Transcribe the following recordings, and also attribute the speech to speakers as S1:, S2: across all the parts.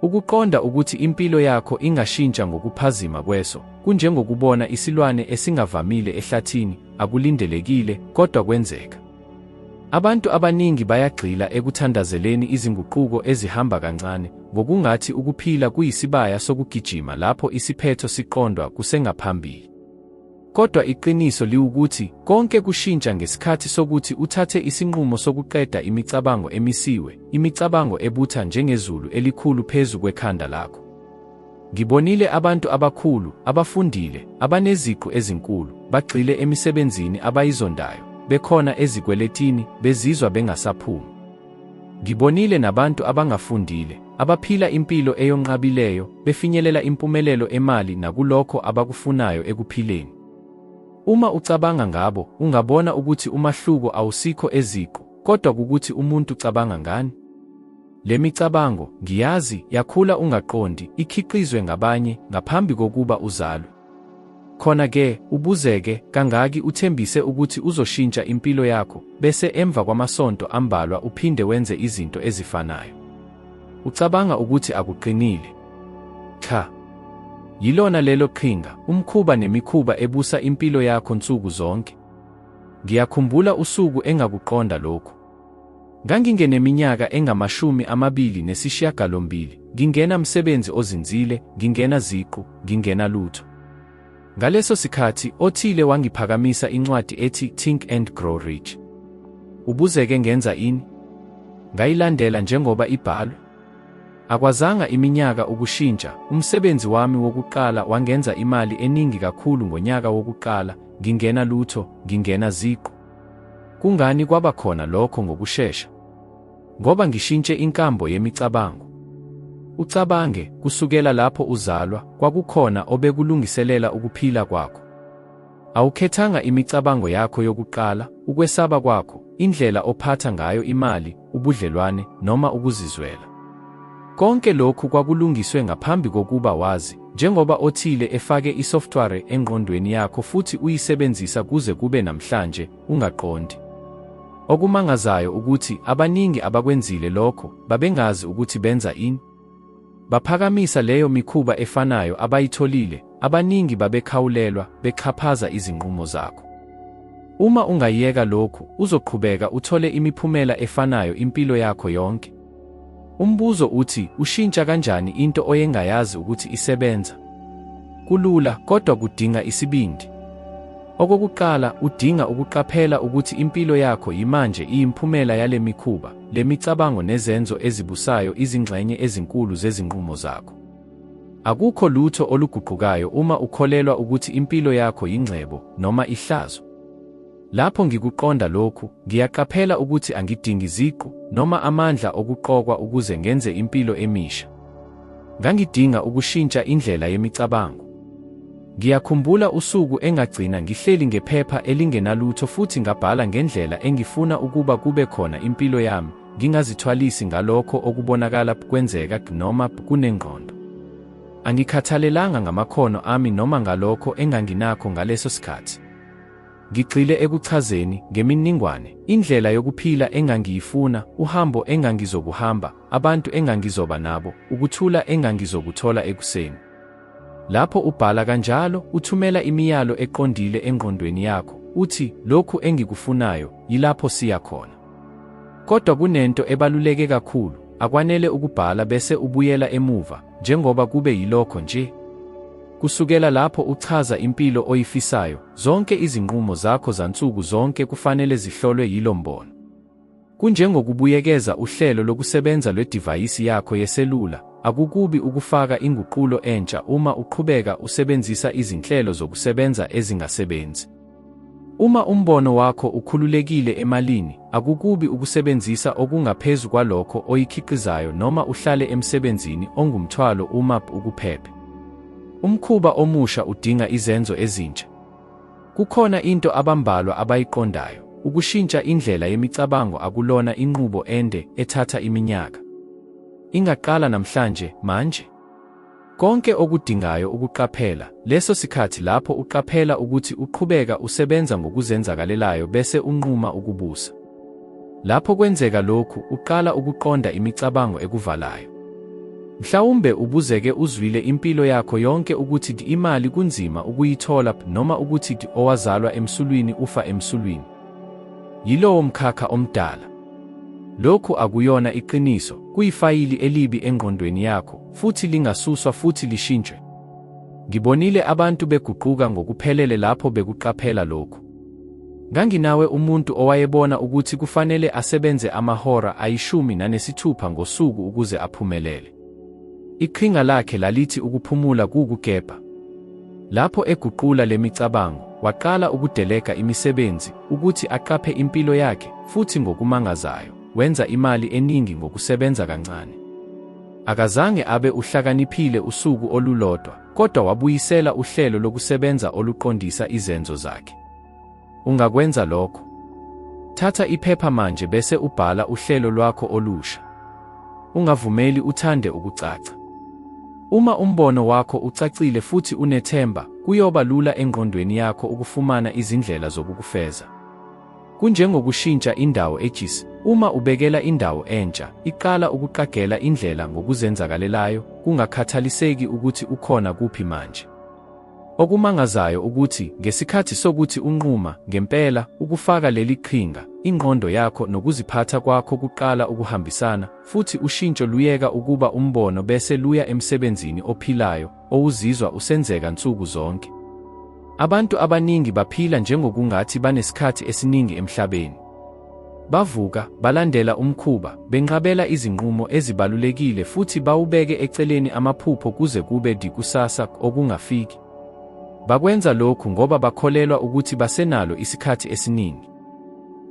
S1: Ukuqonda ukuthi impilo yakho ingashintsha ngokuphazima kweso, kunjengokubona isilwane esingavamile ehlathini, akulindelekile, kodwa kwenzeka. Abantu abaningi bayagxila ekuthandazeleni izinguquko ezihamba kancane, ngokungathi ukuphila kuyisibaya sokugijima lapho isiphetho siqondwa kusengaphambili. Kodwa iqiniso liwukuthi, konke kushintsha ngesikhathi sokuthi uthathe isinqumo sokuqeda imicabango emisiwe, imicabango ebutha njengezulu elikhulu phezu kwekhanda lakho. Ngibonile abantu abakhulu, abafundile, abaneziqu ezinkulu, bagxile emisebenzini abayizondayo, bekhona ezikweletini, bezizwa bengasaphumi. Ngibonile nabantu abangafundile, abaphila impilo eyonqabileyo, befinyelela impumelelo emali nakulokho abakufunayo ekuphileni. Uma ucabanga ngabo, ungabona ukuthi umahluko awusikho eziqu, kodwa kukuthi umuntu cabanga ngani. Le micabango, ngiyazi, yakhula ungaqondi, ikhiqizwe ngabanye, ngaphambi kokuba uzalwe. Khona ke, ubuzeke, kangaki uthembise ukuthi uzoshintsha impilo yakho, bese emva kwamasonto ambalwa uphinde wenze izinto ezifanayo. Ucabanga ukuthi akuqinile? Cha. Yilona lelo qhinga, umkhuba nemikhuba ebusa impilo yakho nsuku zonke. Ngiyakhumbula usuku engakuqonda lokhu. Ngangingeneminyaka engama-28, ngingena msebenzi ozinzile, ngingena ziqu, ngingena lutho. Ngaleso sikhathi, othile wangiphakamisa incwadi ethi Think and Grow Rich. Ubuzeke ngenza ini? Ngayilandela njengoba ibhalwe. Akwazanga iminyaka ukushintsha, umsebenzi wami wokuqala wangenza imali eningi kakhulu ngonyaka wokuqala, ngingena lutho, ngingena ziqu. Kungani kwaba khona lokho ngokushesha? Ngoba ngishintshe inkambo yemicabango. Ucabange, kusukela lapho uzalwa, kwakukhona obekulungiselela ukuphila kwakho. Awukhethanga imicabango yakho yokuqala, ukwesaba kwakho, indlela ophatha ngayo imali, ubudlelwane, noma ukuzizwela. Konke lokhu kwakulungiswe ngaphambi kokuba wazi, njengoba othile efake isoftware engqondweni yakho futhi uyisebenzisa kuze kube namhlanje, ungaqondi. Okumangazayo ukuthi abaningi abakwenzile lokho babengazi ukuthi benza ini. Baphakamisa leyo mikhuba efanayo abayitholile, abaningi babekhawulelwa, bexhaphaza izinqumo zakho. Uma ungayeka lokhu, uzoqhubeka uthole imiphumela efanayo impilo yakho yonke. Umbuzo uthi, ushintsha kanjani into oyengayazi ukuthi isebenza? Kulula, kodwa kudinga isibindi. Okokuqala, udinga ukuqaphela ukuthi impilo yakho yimanje iyimphumela yale mikhuba, le micabango nezenzo ezibusayo izingxenye ezinkulu zezinqumo zakho. Akukho lutho oluguqukayo uma ukholelwa ukuthi impilo yakho yingcebo noma ihlazo. Lapho ngikuqonda lokhu, ngiyaqaphela ukuthi angidingi ziqu noma amandla okuqokwa ukuze ngenze impilo emisha. Ngangidinga ukushintsha indlela yemicabango. Ngiyakhumbula usuku engagcina ngihleli ngephepha elingenalutho futhi ngabhala ngendlela engifuna ukuba kube khona impilo yami, ngingazithwalisi ngalokho okubonakala kwenzeka noma kunengqondo. Angikhathalelanga ngamakhono ami noma ngalokho enganginakho ngaleso sikhathi. Ngigxile ekuchazeni, ngemininingwane, indlela yokuphila engangiyifuna, uhambo engangizokuhamba, abantu engangizoba nabo, ukuthula engangizokuthola ekuseni. Lapho ubhala kanjalo, uthumela imiyalo eqondile engqondweni yakho, uthi, lokhu engikufunayo, yilapho siya khona. Kodwa kunento ebaluleke kakhulu, akwanele ukubhala bese ubuyela emuva, njengoba kube yilokho nje. Kusukela lapho uchaza impilo oyifisayo, zonke izinqumo zakho zansuku zonke kufanele zihlolwe yilo mbono. Kunjengokubuyekeza uhlelo lokusebenza lwedivayisi yakho yeselula, akukubi ukufaka inguqulo entsha uma uqhubeka usebenzisa izinhlelo zokusebenza ezingasebenzi. Uma umbono wakho ukhululekile emalini, akukubi ukusebenzisa okungaphezu kwalokho oyikhiqizayo noma uhlale emsebenzini ongumthwalo uma ukuphephe. Umkhuba omusha udinga izenzo ezintsha. Kukhona into abambalwa abayiqondayo, ukushintsha indlela yemicabango akulona inqubo ende ethatha iminyaka. Ingaqala namhlanje, manje. Konke okudingayo ukuqaphela, leso sikhathi lapho uqaphela ukuthi uqhubeka usebenza ngokuzenzakalelayo bese unquma ukubusa. Lapho kwenzeka lokhu, uqala ukuqonda imicabango ekuvalayo. Mhlawumbe ubuzeke uzwile impilo yakho yonke ukuthi imali kunzima ukuyithola noma ukuthi owazalwa emsulwini ufa emsulwini. Yilowo mkhakha omdala. Lokhu akuyona iqiniso, kuyifayili elibi engqondweni yakho, futhi lingasuswa futhi lishintshwe. Ngibonile abantu beguquka ngokuphelele lapho bekuqaphela lokhu. Nganginawe umuntu owayebona ukuthi kufanele asebenze amahora ayishumi nanesithupha ngosuku ukuze aphumelele. Iqhinga lakhe lalithi ukuphumula kuwukugebha. Lapho eguqula le micabango, waqala ukudelega imisebenzi ukuthi aqaphe impilo yakhe futhi ngokumangazayo, wenza imali eningi ngokusebenza kancane. Akazange abe uhlakaniphile usuku olulodwa, kodwa wabuyisela uhlelo lokusebenza oluqondisa izenzo zakhe. Ungakwenza lokho. Thatha iphepha manje bese ubhala uhlelo lwakho olusha. Ungavumeli uthande ukucaca. Uma umbono wakho ucacile futhi unethemba, kuyoba lula engqondweni yakho ukufumana izindlela zokukufeza. Kunjengokushintsha indawo ejisi, uma ubekela indawo entsha, iqala ukuqagela indlela ngokuzenzakalelayo, kungakhathaliseki ukuthi ukhona kuphi manje. Okumangazayo ukuthi, ngesikhathi sokuthi unquma, ngempela, ukufaka leli qhinga, ingqondo yakho nokuziphatha kwakho kuqala ukuhambisana, futhi ushintsho luyeka ukuba umbono bese luya emsebenzini ophilayo, owuzizwa usenzeka nsuku zonke. Abantu abaningi baphila njengokungathi banesikhathi esiningi emhlabeni. Bavuka, balandela umkhuba, benqabela izinqumo ezibalulekile futhi bawubeke eceleni amaphupho kuze kube kusasa okungafiki. Bakwenza lokhu ngoba bakholelwa ukuthi basenalo isikhathi esiningi.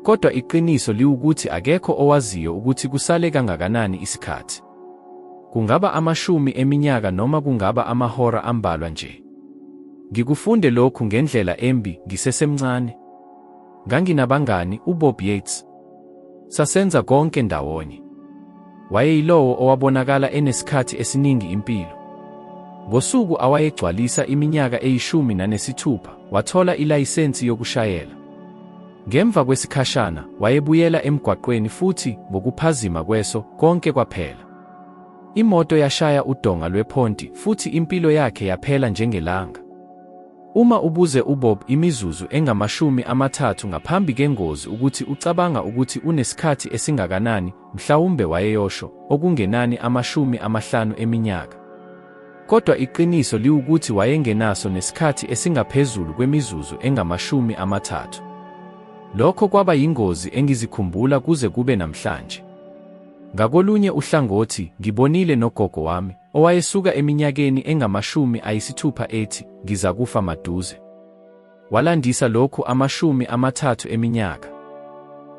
S1: Kodwa iqiniso liwukuthi akekho owaziyo ukuthi kusale kangakanani isikhathi. Kungaba amashumi eminyaka noma kungaba amahora ambalwa nje. Ngikufunde lokhu ngendlela embi ngisesemncane. Nganginabangani, uBob Yates. Sasenza konke ndawonye. Wayeyilowo owabonakala enesikhathi esiningi impilo. Ngosuku awayegcwalisa iminyaka eyishumi nanesithupha, wathola ilayisensi yokushayela. Ngemva kwesikhashana, wayebuyela emgwaqweni futhi, ngokuphazima kweso, konke kwaphela. Imoto yashaya udonga lwephonti futhi impilo yakhe yaphela njengelanga. Uma ubuze uBob imizuzu engamashumi amathathu ngaphambi kengozi ukuthi ucabanga ukuthi unesikhathi esingakanani, mhlawumbe wayeyosho, okungenani 50 eminyaka. Kodwa iqiniso liwukuthi wayengenaso nesikhathi esingaphezulu kwemizuzu engamashumi amathathu. Lokho kwaba yingozi engizikhumbula kuze kube namhlanje. Ngakolunye uhlangothi, ngibonile nogogo wami, owayesuka eminyakeni engamashumi ayisithupha ethi, ngizakufa maduze. Walandisa lokhu 30 eminyaka.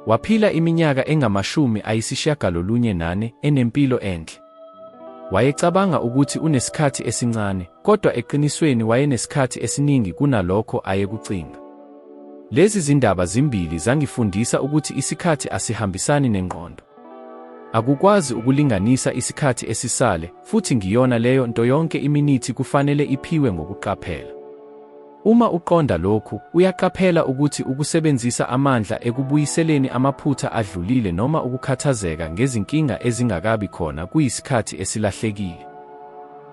S1: Waphila iminyaka engamashumi ayisishiyagalolunye nane enempilo enhle. Wayecabanga ukuthi unesikhathi esincane, kodwa eqinisweni wayenesikhathi esiningi kunalokho ayekucinga. Lezi zindaba zimbili zangifundisa ukuthi isikhathi asihambisani nengqondo. Akukwazi ukulinganisa isikhathi esisale, futhi ngiyona leyo nto yonke iminithi kufanele iphiwe ngokuqaphela. Uma uqonda lokhu, uyaqaphela ukuthi ukusebenzisa amandla ekubuyiseleni amaphutha adlulile noma ukukhathazeka ngezinkinga ezingakabi khona kuyisikhathi esilahlekile.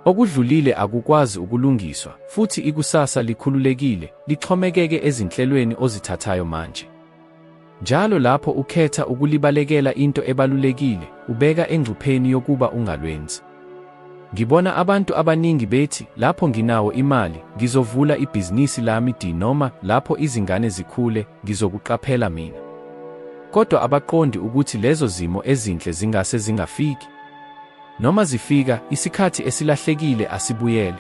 S1: Okudlulile akukwazi ukulungiswa, futhi ikusasa likhululekile, lixhomekeke ezinhlelweni ozithathayo manje. Njalo lapho ukhetha ukulibalekela into ebalulekile, ubeka engcupheni yokuba ungalwenzi. Ngibona abantu abaningi bethi, lapho nginawo imali, ngizovula ibhizinisi lami d noma lapho izingane zikhule, ngizokuqaphela mina. Kodwa abaqondi ukuthi lezo zimo ezinhle zingase zingafiki. Noma zifika, isikhathi esilahlekile asibuyele.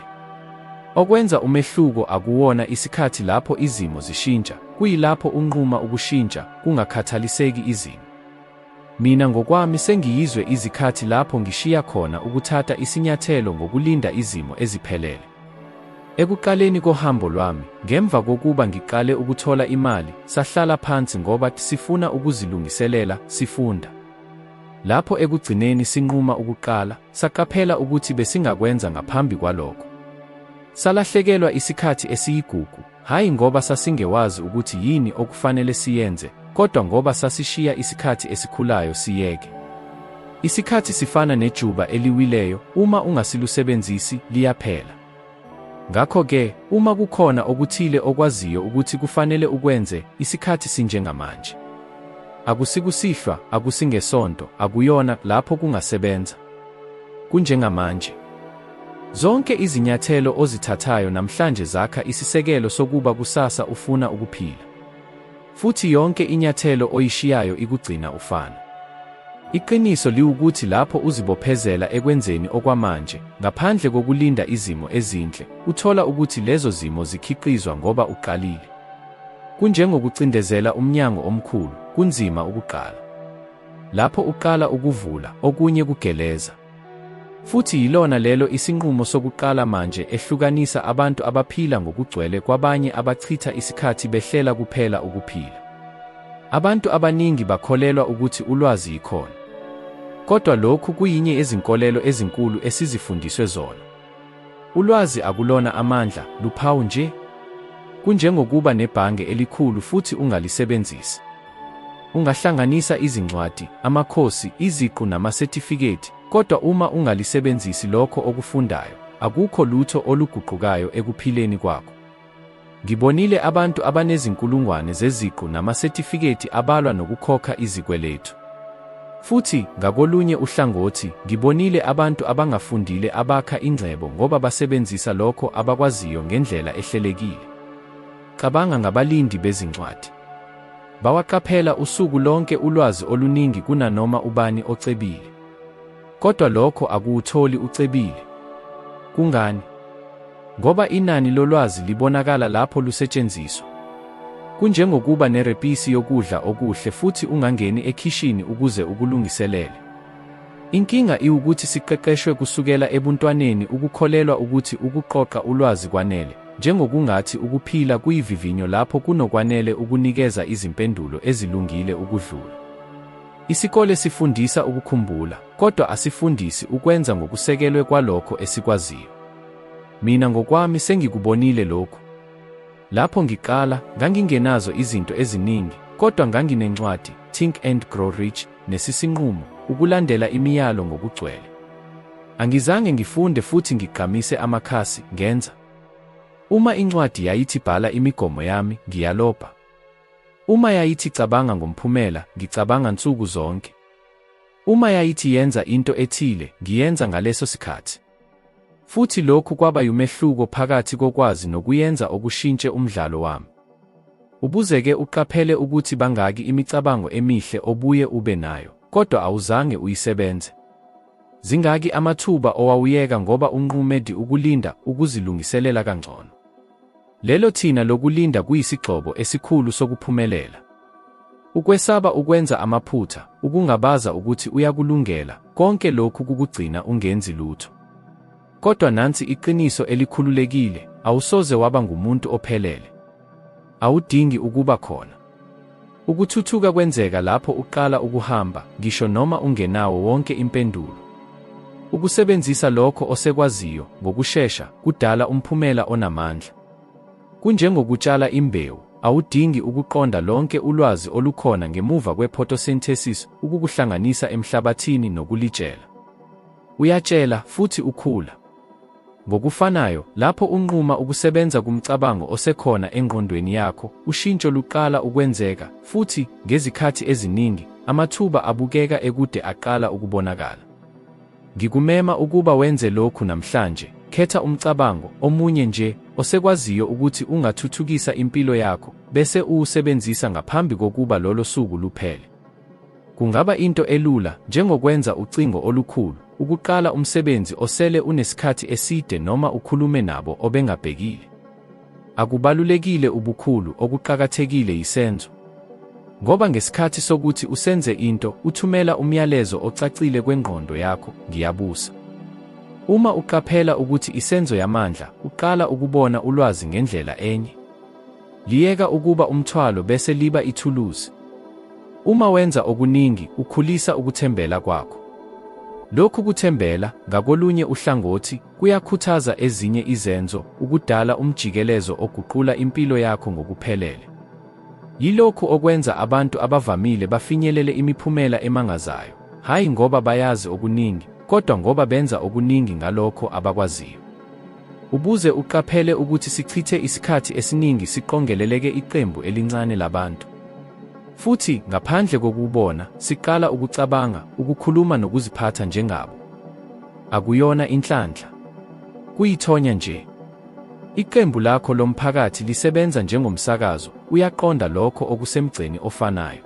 S1: Okwenza umehluko akuwona isikhathi lapho izimo zishintsha, kuyilapho unquma ukushintsha, kungakhathaliseki izimo. Mina ngokwami sengiyizwe izikhathi lapho ngishiya khona ukuthatha isinyathelo ngokulinda izimo eziphelele. Ekuqaleni kohambo lwami, ngemva kokuba ngiqale ukuthola imali, sahlala phansi ngoba sifuna ukuzilungiselela, sifunda. Lapho ekugcineni sinquma ukuqala, saqaphela ukuthi besingakwenza ngaphambi kwalokho. Salahlekelwa isikhathi esiyigugu, hhayi ngoba sasingewazi ukuthi yini okufanele siyenze, kodwa ngoba sasishiya isikhathi esikhulayo siyeke. Isikhathi sifana nejuba eliwileyo, uma ungasilusebenzisi, liyaphela. Ngakho-ke, uma kukhona okuthile okwaziyo ukuthi kufanele ukwenze, isikhathi sinjengamanje. Akusikusihlwa, akusingeSonto, akuyona lapho kungasebenza. Kunjengamanje. Zonke izinyathelo ozithathayo namhlanje zakha isisekelo sokuba kusasa ufuna ukuphila. Futhi yonke inyathelo oyishiyayo ikugcina ufana. Iqiniso liwukuthi lapho uzibophezela ekwenzeni okwamanje, ngaphandle kokulinda izimo ezinhle, uthola ukuthi lezo zimo zikhiqizwa ngoba uqalile. Kunjengokucindezela umnyango omkhulu, kunzima ukuqala. Lapho uqala ukuvula, okunye kugeleza. Futhi yilona lelo isinqumo sokuqala manje ehlukanisa abantu abaphila ngokugcwele kwabanye abachitha isikhathi behlela kuphela ukuphila. Abantu abaningi bakholelwa ukuthi ulwazi yikhono. Kodwa lokhu kuyinye yezinkolelo ezinkulu esizifundiswe zona. Ulwazi akulona amandla, luphawu nje. Kunjengokuba nebhange elikhulu futhi ungalisebenzisi. Ungahlanganisa izincwadi, amakhosi, iziqu namasetifiketi, kodwa uma ungalisebenzisi lokho okufundayo, akukho lutho oluguqukayo ekuphileni kwakho. Ngibonile abantu abanezinkulungwane zeziqu namasetifiketi abalwa nokukhokha izikweletu. Futhi, ngakolunye uhlangothi, ngibonile abantu abangafundile abakha ingcebo ngoba basebenzisa lokho abakwaziyo ngendlela ehlelekile. Cabanga ngabalindi bezincwadi. Bawaqaphela usuku lonke ulwazi oluningi kunanoma ubani ocebile. Kodwa lokho akuwutholi ucebile. Kungani? Ngoba inani lolwazi libonakala lapho lusetshenziswa. Kunjengokuba nerepisi yokudla okuhle futhi ungangeni ekhishini ukuze ukulungiselele. Inkinga iwukuthi siqeqeshwe kusukela ebuntwaneni ukukholelwa ukuthi ukuqoqa ulwazi kwanele, njengokungathi ukuphila kuyivivinyo lapho kunokwanele ukunikeza izimpendulo ezilungile ukudlula. Isikole sifundisa ukukhumbula, kodwa asifundisi ukwenza ngokusekelwe kwalokho esikwaziyo. Mina ngokwami sengikubonile lokhu. Lapho ngiqala, ngangingenazo izinto eziningi, kodwa nganginencwadi, Think and Grow Rich, nesisinqumo, ukulandela imiyalo ngokugcwele. Angizange ngifunde futhi ngigqamise amakhasi, ngenza. Uma incwadi yayithi bhala imigomo yami, ngiyalobha. Uma yayithi cabanga ngomphumela, ngicabanga nsuku zonke. Uma yayithi yenza into ethile, ngiyenza ngaleso sikhathi. Futhi lokhu kwaba yumehluko phakathi kokwazi nokuyenza okushintshe umdlalo wami. Ubuzeke uqaphele ukuthi bangaki imicabango emihle obuye ube nayo, kodwa awuzange uyisebenze. Zingaki amathuba owawuyeka ngoba unqume di ukulinda ukuzilungiselela kangcono. Lelo thina lokulinda kuyisigxobo esikhulu sokuphumelela. Ukwesaba ukwenza amaphutha, ukungabaza ukuthi uyakulungela, konke lokhu kukugcina ungenzi lutho. Kodwa nansi iqiniso elikhululekile, awusoze waba ngumuntu ophelele. Awudingi ukuba khona. Ukuthuthuka kwenzeka lapho uqala ukuhamba, ngisho noma ungenawo wonke impendulo. Ukusebenzisa lokho osekwaziyo, ngokushesha, kudala umphumela onamandla. Kunjengokutshala imbewu, awudingi ukuqonda lonke ulwazi olukhona ngemuva kwe-photosynthesis ukukuhlanganisa emhlabathini nokulitshela. Uyatshela, futhi ukhula. Ngokufanayo, lapho unquma ukusebenza kumcabango osekhona engqondweni yakho, ushintsho luqala ukwenzeka, futhi, ngezikhathi eziningi, amathuba abukeka ekude aqala ukubonakala. Ngikumema ukuba wenze lokhu namhlanje, khetha umcabango, omunye nje, osekwaziyo ukuthi ungathuthukisa impilo yakho, bese uwusebenzisa ngaphambi kokuba lolo suku luphele. Kungaba into elula, njengokwenza ucingo olukhulu, ukuqala umsebenzi osele unesikhathi eside noma ukhulume nabo obengabhekile. Akubalulekile ubukhulu, okuqakathekile yisenzo. Ngoba ngesikhathi sokuthi usenze into, uthumela umyalezo ocacile kwengqondo yakho, ngiyabusa. Uma uqaphela ukuthi isenzo yamandla, uqala ukubona ulwazi ngendlela enye. Liyeka ukuba umthwalo bese liba ithuluzi. Uma wenza okuningi, ukhulisa ukuthembela kwakho. Lokhu kuthembela, ngakolunye uhlangothi, kuyakhuthaza ezinye izenzo, ukudala umjikelezo oguqula impilo yakho ngokuphelele. Yilokhu okwenza abantu abavamile bafinyelele imiphumela emangazayo, hhayi ngoba bayazi okuningi, kodwa ngoba benza okuningi ngalokho abakwaziyo. Ubuze uqaphele ukuthi sichithe isikhathi esiningi siqongeleleke iqembu elincane labantu? Futhi, ngaphandle kokubona, siqala ukucabanga, ukukhuluma nokuziphatha njengabo. Akuyona inhlanhla. Kuyithonya nje. Iqembu lakho lomphakathi lisebenza njengomsakazo, uyaqonda lokho okusemgqeni ofanayo.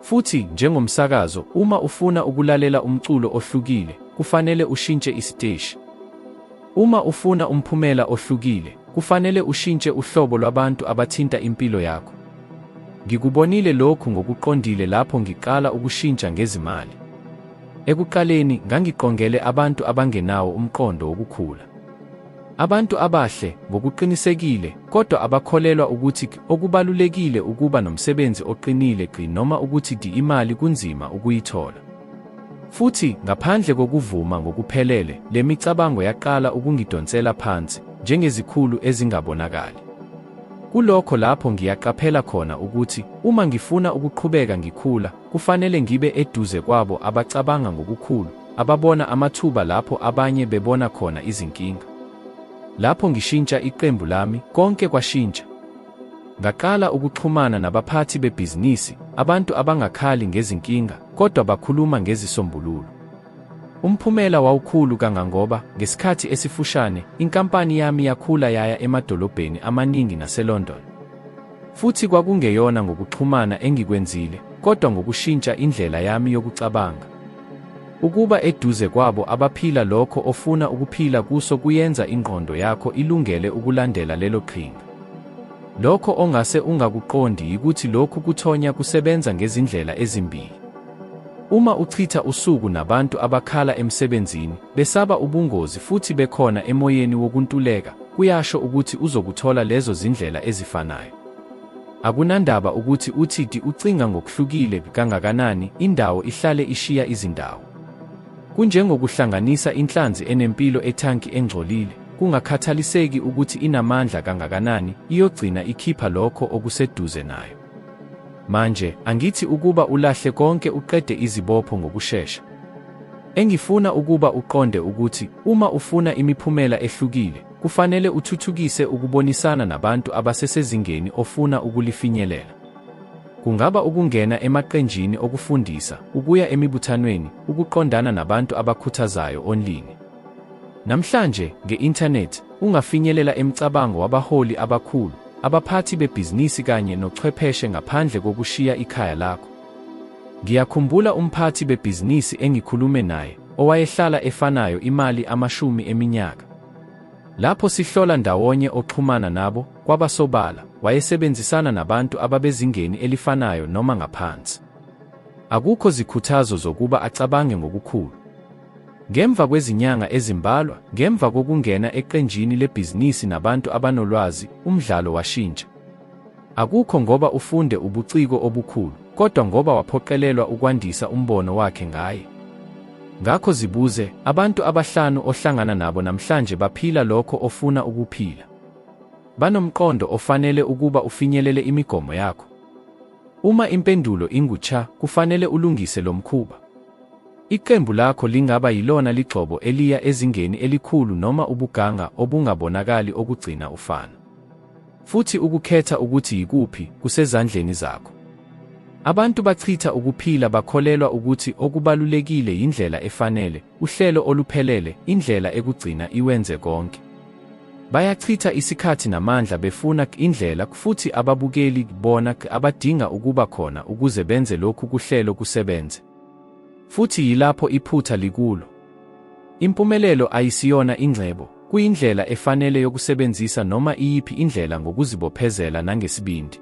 S1: Futhi, njengomsakazo, uma ufuna ukulalela umculo ohlukile, kufanele ushintshe isiteshi. Uma ufuna umphumela ohlukile, kufanele ushintshe uhlobo lwabantu abathinta impilo yakho. Ngikubonile lokhu ngokuqondile lapho ngiqala ukushintsha ngezimali. Ekuqaleni, ngangiqongele abantu abangenawo umqondo wokukhula. Abantu abahle, ngokuqinisekile, kodwa abakholelwa ukuthi okubalulekile ukuba nomsebenzi oqinile gqi noma ukuthi di imali kunzima ukuyithola. Futhi, ngaphandle kokuvuma ngokuphelele, le micabango yaqala ukungidonsela phansi, njengezikhulu ezingabonakali. Kulokho lapho ngiyaqaphela khona ukuthi, uma ngifuna ukuqhubeka ngikhula, kufanele ngibe eduze kwabo abacabanga ngokukhulu, ababona amathuba lapho abanye bebona khona izinkinga. Lapho ngishintsha iqembu lami, konke kwashintsha. Ngaqala ukuxhumana nabaphathi bebhizinisi, abantu abangakhali ngezinkinga, kodwa bakhuluma ngezisombululo. Umphumela wawukhulu kangangoba, ngesikhathi esifushane, inkampani yami yakhula yaya emadolobheni amaningi naseLondon. Futhi kwakungeyona ngokuxhumana engikwenzile, kodwa ngokushintsha indlela yami yokucabanga. Ukuba eduze kwabo abaphila lokho ofuna ukuphila kuso kuyenza ingqondo yakho ilungele ukulandela lelo qhinga. Lokho ongase ungakuqondi yikuthi lokhu kuthonya kusebenza ngezindlela ezimbili. Uma uchitha usuku nabantu abakhala emsebenzini, besaba ubungozi futhi bekhona emoyeni wokuntuleka, kuyasho ukuthi uzokuthola lezo zindlela ezifanayo. Akunandaba ukuthi uthi di ucinga ngokuhlukile kangakanani, indawo ihlale ishiya izindawo. Kunjengokuhlanganisa inhlanzi enempilo ethanki engcolile, kungakhathaliseki ukuthi inamandla kangakanani, iyogcina ikhipha lokho okuseduze nayo. Manje, angithi ukuba ulahle konke uqede izibopho ngokushesha. Engifuna ukuba uqonde ukuthi, uma ufuna imiphumela ehlukile, kufanele uthuthukise ukubonisana nabantu abasesezingeni ofuna ukulifinyelela. Kungaba ukungena emaqenjini okufundisa, ukuya emibuthanweni, ukuqondana nabantu abakhuthazayo onlini. Namhlanje, nge-inthanethi, ungafinyelela emcabango wabaholi abakhulu, abaphathi bebhizinisi kanye nochwepheshe ngaphandle kokushiya ikhaya lakho. Ngiyakhumbula umphathi bebhizinisi engikhulume naye, owayehlala efanayo imali amashumi eminyaka. Lapho sihlola ndawonye oxhumana nabo, kwaba sobala, wayesebenzisana nabantu ababezingeni elifanayo noma ngaphansi. Akukho zikhuthazo zokuba acabange ngokukhulu. Ngemva kwezinyanga ezimbalwa, ngemva kokungena eqenjini lebhizinisi nabantu abanolwazi, umdlalo washintsha. Akukho ngoba ufunde ubuciko obukhulu, kodwa ngoba waphoqelelwa ukwandisa umbono wakhe ngaye. Ngakho zibuze, abantu abahlanu ohlangana nabo namhlanje baphila lokho ofuna ukuphila? Banomqondo ofanele ukuba ufinyelele imigomo yakho? Uma impendulo ingu-cha, kufanele ulungise lo mkhuba. Iqembu lakho lingaba yilona ligxobo eliya ezingeni elikhulu noma ubuganga obungabonakali okugcina ufana. Futhi ukukhetha ukuthi yikuphi, kusezandleni zakho. Abantu bachitha ukuphila bakholelwa ukuthi okubalulekile yindlela efanele, uhlelo oluphelele, indlela ekugcina iwenze konke. Bayachitha isikhathi namandla befuna indlela futhi ababukeli bona abadinga ukuba khona ukuze benze lokhu kuhlelo kusebenze. Futhi yilapho iphutha likulo. Impumelelo ayisiyona ingcebo, kuyindlela efanele yokusebenzisa noma iyiphi indlela ngokuzibophezela nangesibindi.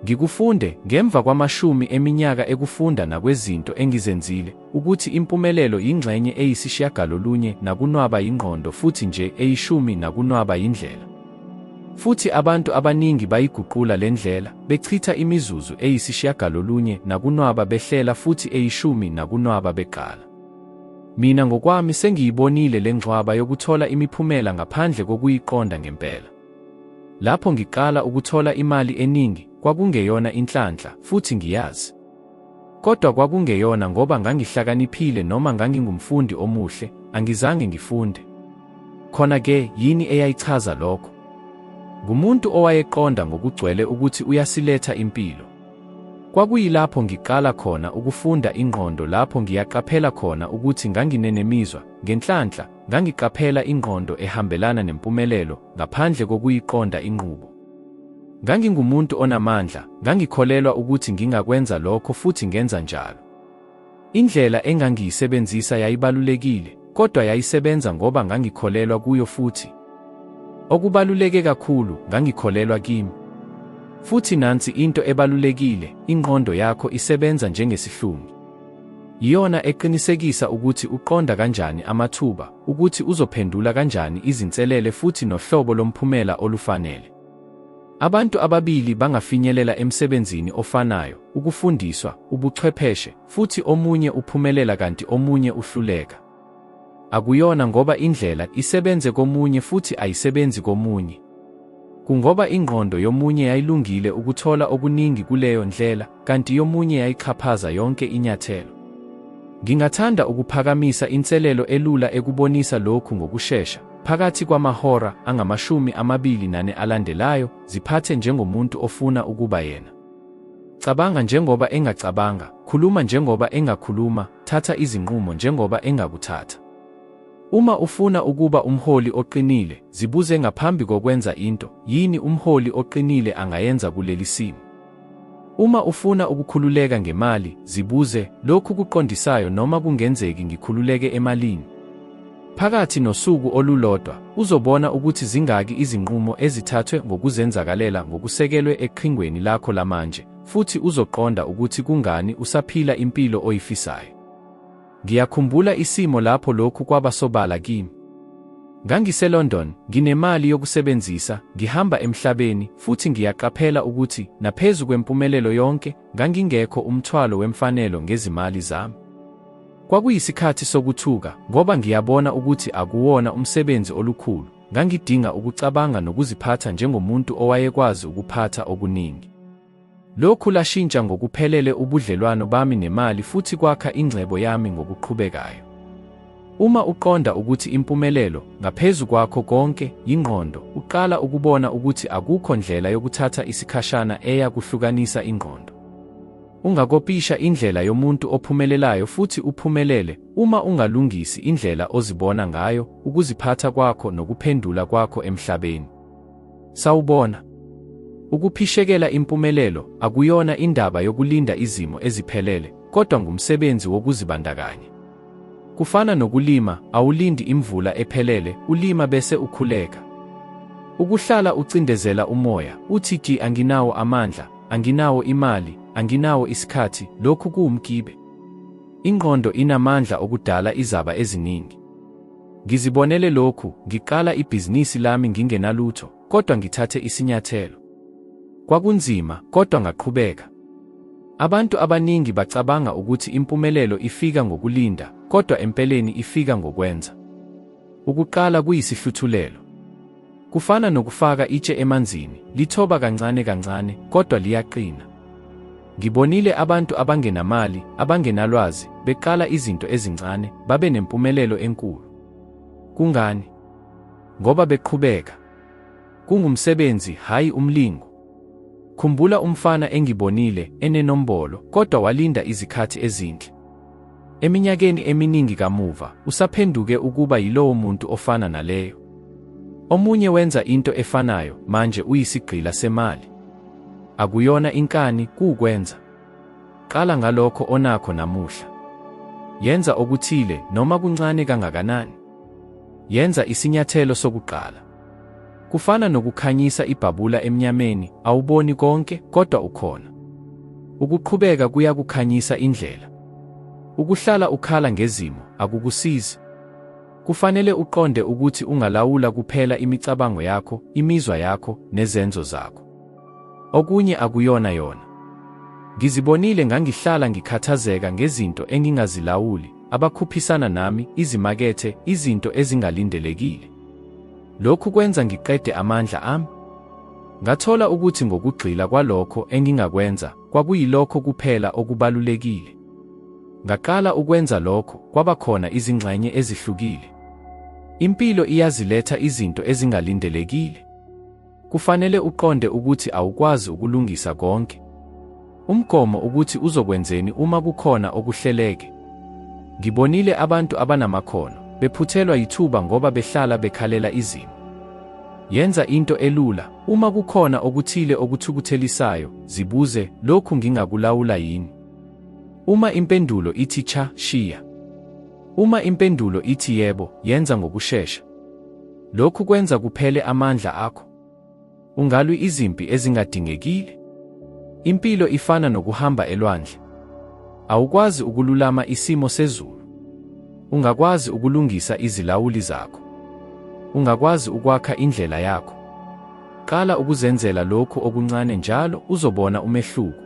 S1: Ngikufunde, ngemva kwamashumi eminyaka ekufunda nakwezinto engizenzile, ukuthi impumelelo yingxenye eyisishiyagalolunye nakunwaba yingqondo futhi nje eyishumi nakunwaba yindlela. Futhi abantu abaningi bayiguqula le ndlela, bechitha imizuzu eyisishiyagalolunye nakunwaba behlela futhi eyishumi nakunwaba beqala. Mina ngokwami sengiyibonile le ngxwaba yokuthola imiphumela ngaphandle kokuyiqonda ngempela. Lapho ngiqala ukuthola imali eningi, kwakungeyona inhlanhla, futhi ngiyazi. Kodwa kwakungeyona ngoba ngangihlakaniphile noma ngangingumfundi omuhle, angizange ngifunde. Khona-ke yini eyayichaza lokho? Ngumuntu owayeqonda ngokugcwele ukuthi uyasiletha impilo. Kwakuyilapho ngiqala khona ukufunda ingqondo lapho ngiyaqaphela khona ukuthi nganginenemizwa, ngenhlanhla, ngangiqaphela ingqondo ehambelana nempumelelo ngaphandle kokuyiqonda inqubo. Ngangingumuntu onamandla, ngangikholelwa ukuthi ngingakwenza lokho futhi ngenza njalo. Indlela engangiyisebenzisa yayibalulekile, kodwa yayisebenza ngoba ngangikholelwa kuyo futhi, okubaluleke kakhulu, ngangikholelwa kimi. Futhi nansi into ebalulekile, ingqondo yakho isebenza njengesihlungi. Iyona eqinisekisa ukuthi uqonda kanjani amathuba, ukuthi uzophendula kanjani izinselele futhi nohlobo lomphumela olufanele. Abantu ababili bangafinyelela emsebenzini ofanayo, ukufundiswa, ubuchwepheshe, futhi omunye uphumelela kanti omunye uhluleka. Akuyona ngoba indlela isebenze komunye futhi ayisebenzi komunye. Kungoba ingqondo yomunye yayilungile ukuthola okuningi kuleyo ndlela, kanti yomunye yayixhaphaza yonke inyathelo. Ngingathanda ukuphakamisa inselelo elula ekubonisa lokhu ngokushesha, phakathi kwamahora angama-24 alandelayo, ziphathe njengomuntu ofuna ukuba yena. Cabanga njengoba engacabanga, khuluma njengoba engakhuluma, thatha izinqumo njengoba engakuthatha. Uma ufuna ukuba umholi oqinile, zibuze ngaphambi kokwenza into, yini umholi oqinile angayenza kuleli simo? Uma ufuna ukukhululeka ngemali, zibuze, lokhu kuqondisayo noma kungenzeki ngikhululeke emalini? Phakathi nosuku olulodwa, uzobona ukuthi zingaki izinqumo ezithathwe ngokuzenzakalela ngokusekelwe eqhingweni lakho lamanje, futhi uzoqonda ukuthi kungani usaphila impilo oyifisayo. Ngiyakhumbula isimo lapho lokhu kwaba sobala kimi. NgangiseLondon, nginemali yokusebenzisa, ngihamba emhlabeni, futhi ngiyaqaphela ukuthi, naphezu kwempumelelo yonke, ngangingekho umthwalo wemfanelo ngezimali zami. Kwakuyisikhathi sokuthuka, ngoba ngiyabona ukuthi akuwona umsebenzi olukhulu, ngangidinga ukucabanga nokuziphatha njengomuntu owayekwazi ukuphatha okuningi. Lokhu lashintsha ngokuphelele ubudlelwano bami nemali futhi kwakha ingcebo yami ngokuqhubekayo. Uma uqonda ukuthi impumelelo, ngaphezu kwakho konke, yingqondo, uqala ukubona ukuthi akukho ndlela yokuthatha isikhashana eya kuhlukanisa ingqondo. Ungakopisha indlela yomuntu ophumelelayo futhi uphumelele uma ungalungisi indlela ozibona ngayo, ukuziphatha kwakho nokuphendula kwakho emhlabeni. Sawubona. Ukuphishekela impumelelo akuyona indaba yokulinda izimo eziphelele, kodwa ngumsebenzi wokuzibandakanya. Kufana nokulima, awulindi imvula ephelele, ulima bese ukhuleka. Ukuhlala ucindezela umoya, uthi ki anginawo amandla, anginawo imali, anginawo isikhathi, lokhu kuwumgibe. Ingqondo inamandla okudala izaba eziningi. Ngizibonele lokhu, ngiqala ibhizinisi lami ngingenalutho, kodwa ngithathe isinyathelo. Kwakunzima, kodwa ngaqhubeka. Abantu abaningi bacabanga ukuthi impumelelo ifika ngokulinda, kodwa empeleni ifika ngokwenza. Ukuqala kuyisihluthulelo. Kufana nokufaka itshe emanzini, lithoba kancane kancane, kodwa liyaqina. Ngibonile abantu abangenamali, abangenalwazi, beqala izinto ezincane, babe nempumelelo enkulu. Kungani? Ngoba beqhubeka. Kungumsebenzi, hhayi umlingo. Khumbula umfana engibonile, enenombolo, kodwa walinda izikhathi ezinhle. Eminyakeni eminingi kamuva, usaphenduke ukuba yilowo muntu ofana naleyo. Omunye wenza into efanayo, manje uyisigqila semali. Akuyona inkani, kuwukwenza. Qala ngalokho onakho namuhla. Yenza okuthile, noma kuncane kangakanani. Yenza isinyathelo sokuqala. Kufana nokukhanyisa ibhabula emnyameni, awuboni konke, kodwa ukhona. Ukuqhubeka kuyakukhanyisa indlela. Ukuhlala ukhala ngezimo, akukusizi. Kufanele uqonde ukuthi ungalawula kuphela imicabango yakho, imizwa yakho, nezenzo zakho. Okunye akuyona yona. Ngizibonile ngangihlala ngikhathazeka ngezinto engingazilawuli, abakhuphisana nami, izimakethe, izinto ezingalindelekile. Lokhu kwenza ngiqede amandla ami. Ngathola ukuthi ngokugxila kwalokho engingakwenza, kwakuyilokho kuphela okubalulekile. Ngaqala ukwenza lokho, kwaba khona izingxenye ezihlukile. Impilo iyaziletha izinto ezingalindelekile. Kufanele uqonde ukuthi awukwazi ukulungisa konke. Umgomo ukuthi uzokwenzeni uma kukhona okuhleleke. Ngibonile abantu abanamakhono, bephuthelwa yithuba ngoba behlala bekhalela izimo. Yenza into elula, uma kukhona okuthile okuthukuthelisayo, zibuze, lokhu ngingakulawula yini? Uma impendulo ithi cha, shiya. Uma impendulo ithi yebo, yenza ngokushesha. Lokhu kwenza kuphele amandla akho. Ungalwi izimpi ezingadingekile. Impilo ifana nokuhamba elwandle. Awukwazi ukululama isimo sezulu. Ungakwazi ukulungisa izilawuli zakho. Ungakwazi ukwakha indlela yakho. Qala ukuzenzela lokhu okuncane njalo uzobona umehluko.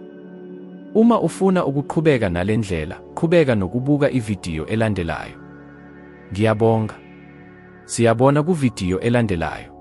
S1: Uma ufuna ukuqhubeka nale ndlela, qhubeka nokubuka ividiyo elandelayo. Ngiyabonga. Siyabona kuvidiyo elandelayo.